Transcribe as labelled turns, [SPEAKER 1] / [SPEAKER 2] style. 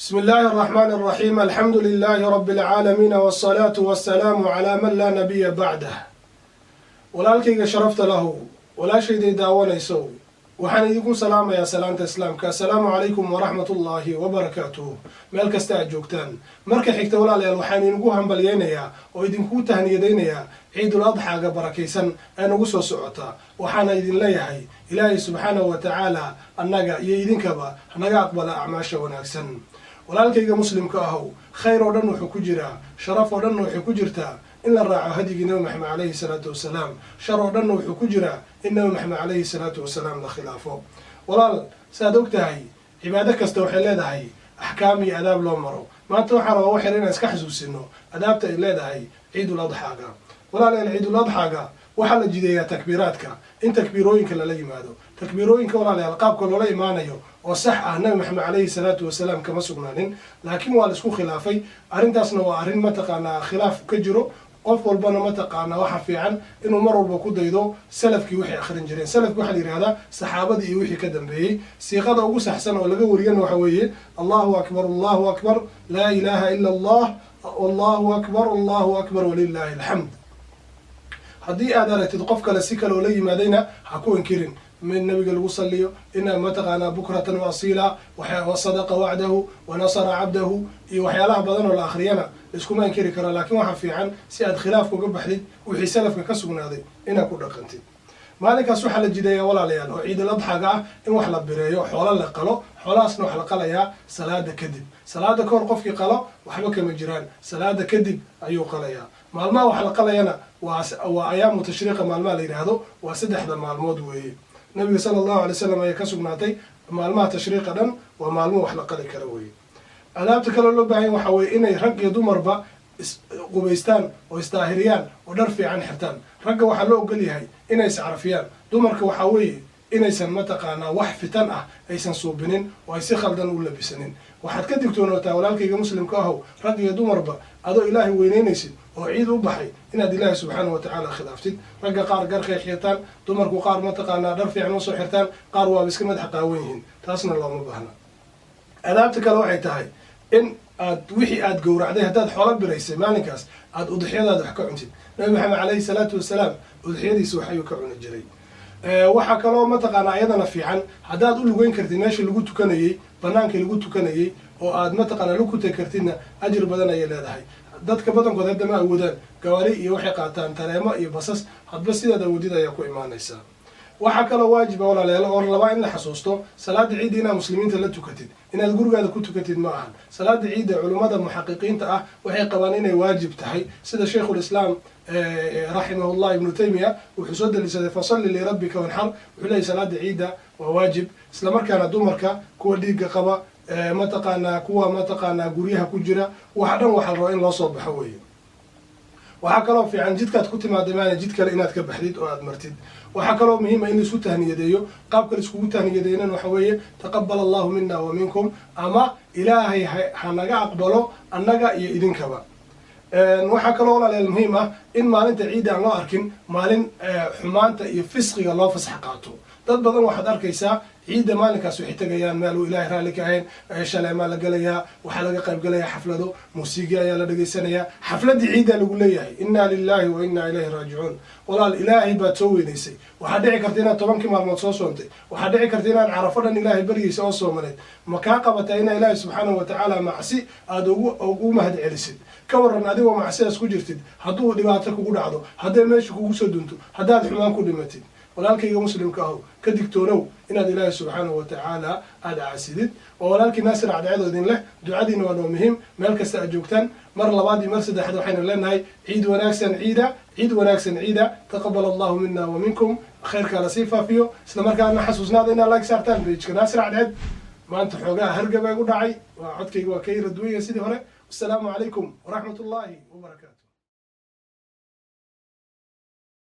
[SPEAKER 1] بسم الله الرحمن الرحيم، الحمد لله رب العالمين، والصلاة والسلام على من لا نبي بعده. Walaalkayga sharafta lahu, walaashayday daawanayso, waxaan idinku salaamayaa salaanta Islaamka: assalaamu calaykum waraxmat ullaahi wabarakaatuh, meel kasta aad joogtaan. Marka xigta, walaalayaal, waxaan idinku hambalyeynayaa oo idinku tahniyadaynayaa Ciidul Adxaaga barakaysan ee nagu soo socotaa. Waxaana idin leeyahay, Ilaahay subxaanahu wa tacaala annaga iyo idinkaba hanaga aqbala acmaasha wanaagsan. Walaalkayga muslimka ahow, khayr oo dhan wuxuu ku jiraa, sharaf oo dhanna waxay ku jirtaa in la raaco hadyigii Nabi Maxamed calayhi salaatu wasalaam. Shar oo dhanna wuxuu ku jiraa in Nabi Maxamed calayhi salaatu wasalaam la khilaafo. Walaal, saaad og tahay, cibaado kasta waxay leedahay axkaam iyo adaab loo maro. Maanta waxaan rabaa wax yar inaan iska xasuusino adaabta ay leedahay Ciidul Adxaaga. Walaalayaal, Ciidul Adxaaga waxaa la jideeyaa takbiiraadka, in takbiirooyinka lala yimaado. Takbiirooyinka, walaalayaal, qaabka loola imaanayo oo sax ah Nabi Maxamed calayhi salaatu wasalaam kama sugnaanin, laakiin waa la isku khilaafay. Arrintaasna waa arrin mataqaanaa khilaaf ka jiro. Qof walbana mataqaanaa waxa fiican inuu mar walba ku daydo salafkii waxay akhrin jireen. Salafki waxaa la yihahdaa saxaabadii iyo wixii ka dambeeyey. Siiqada ugu saxsan oo laga wariyana waxa weeye: allahu akbar, allahu akbar, laa ilaha ila Allah, allahu akbar, allahu akbar, walilahi alxamd. Haddii aad aragtid qof kale si kale oo la yimaadayna, ha ku inkirin. Min nabiga lagu saliyo ina mataqaanaa bukratan waasiila, wasadaqa wacdahu wanasara cabdahu iyo waxyaalaha badan oo la akhriyana iskuma inkiri karo, laakiin waxaa fiican, si aad khilaafka uga baxdid, wixii salafka ka sugnaaday inaad ku dhaqantid. Maalinkaas waxaa la jideeyaa, walaalayaal, oo Ciidul Adxaaga ah, in wax la bireeyo, xoolo la qalo. Xoolahaasna wax la qalayaa salaada kadib. Salaada kahor qofkii qalo waxba kama jiraan, salaada kadib ayuu qalayaa. Maalmaha wax la qalayana waa ayaamu tashriiqa, maalmaha la yidhaahdo, waa 3da maalmood weeye. Nabiga sala Allahu alay slam ayay ka sugnaatay. Maalmaha tashriiqa dhan waa maalmo wax la qali kara weeye. Adaabta kaloo loo baahanya waxaa weye inay rag iyo dumarba isqubaystaan oo isdaahiriyaan oo dhar fiican xirtaan. Ragga waxaa loo ogol yahay inay iscarafiyaan. Dumarka waxaa weeye inaysan mataqaanaa wax fitan ah aysan suubinin oo ay si khaldan u labisanin. Waxaad ka digtoonootaa, walaalkayga muslimka ahow, rag iyo dumarba, adoo Ilaahay weyneynaysid oo ciid u baxay, inaad Ilaahay subxaana watacaala khilaaftid. Ragga qaar garkay xirtaan, dumarku qaar mataqaanaa dhar fiican usoo xirtaan, qaar waaba iska madaxa qaawan yihiin. Taasna looma baahna. Adaabta kale waxay tahay in aad wixii aad gowracday, haddaad xoolo biraysay, maalinkaas aad udxiyadaada wax ka cuntid. Nabi Maxamed calayhi salaatu wasalaam udxiyadiisa wax ayuu ka cuni jiray. Waxaa kaloo mataqaanaa iyadana fiican, haddaad u lugeyn kartid meeshii lagu tukanayey, banaankii lagu tukanayey, oo aad mataqaanaa lu kutay kartidna, ajir badan ayay leedahay. Dadka badankood hadda ma awoodaan, gawaari iyo waxay qaataan tareemo iyo basas. Hadba sidaad awoodid ayaa ku imaanaysaa. Waxaa kaloo waajiba, walaalayaal, oo labaa in la xasuusto salaada ciidda inaad muslimiinta la tukatid. Inaad gurigaada ku tukatid ma ahan. Salaada ciidda culummada muxaqiqiinta ah waxay qabaan inay waajib tahay, sida Shaykhulislaam raximahullah Ibnu Taymiya wuxuu soo daliishaday "fasalli lirabbika wanxar". Wuxuu leeyahy salaada ciidda waa waajib. Isla markaana dumarka, kuwa dhiigga qaba, mataqaanaa kuwa mataqaanaa guryaha ku jira, waxa dhan waxaa la rabaa in loo soo baxo weeye. Waxaa kaloo fiican jidkaad ku timaada maana jid kale inaad ka baxdid oo aad martid. Waxaa kaloo muhiima in laisku tahniyadeeyo. Qaabka la iskugu tahniyadeeynan waxa weeye "taqabal allahu mina wa minkum" ama "Ilaahay ha naga aqbalo annaga iyo idinkaba". Waxaa kaloo, walaalayaal, muhiim ah in maalinta ciidda aan loo arkin maalin xumaanta iyo fisqiga loo fasax qaato. Dad badan waxaad arkaysaa ciidda maalinkaas waxay tegayaan meel uu Ilaahay raalli ka ahayn. Shaleemaa la gelayaa, waxaa laga qayb gelayaa xaflado, muusiigi ayaa la dhegaysanayaa, xafladdii ciiddaa lagu leeyahay. Inna lilahi wa inna ilayhi raajicuun. Walaal, Ilaahay baad soo weynaysay. Waxaa dhici karta inaad 10kii maalmood soo soontay. Waxaa dhici karta inaad Carafo dhan Ilaahay baryaysa oo soomaneed. Ma kaa qabataa inaa Ilaahay subxaanahu watacaala macsi aada ugu mahad celisid? Ka waran adigoo macsidaas ku jirtid hadduu dhibaato kugu dhacdo, hadday meesha kugu soo dunto, haddaad xumaan ku dhimatid? Walaalkayga muslimka ahow, ka digtoonow inaad Ilaahay subxaanahu watacaala aada caasidid. Oo walaalkii Naasir Cadceed oo idin leh, ducadiina waa noo muhiim meel kasta aad joogtaan. Mar labaad iyo mar saddexaad waxaynu leenahay ciid wanaagsan, ciida, ciid wanaagsan, ciida. Taqabal allahu mina wa minkum. Khayrkaa lasii faafiyo. Isla markaana xasuusnaada inaad like saartaan page-ka Naasir Cadceed. Maanta xoogaha hargab igu dhacay, waa codkayga waa ka yara duwanya sidii hore. Wasalaamu calaykum waraxmat ullahi wabarakaatu.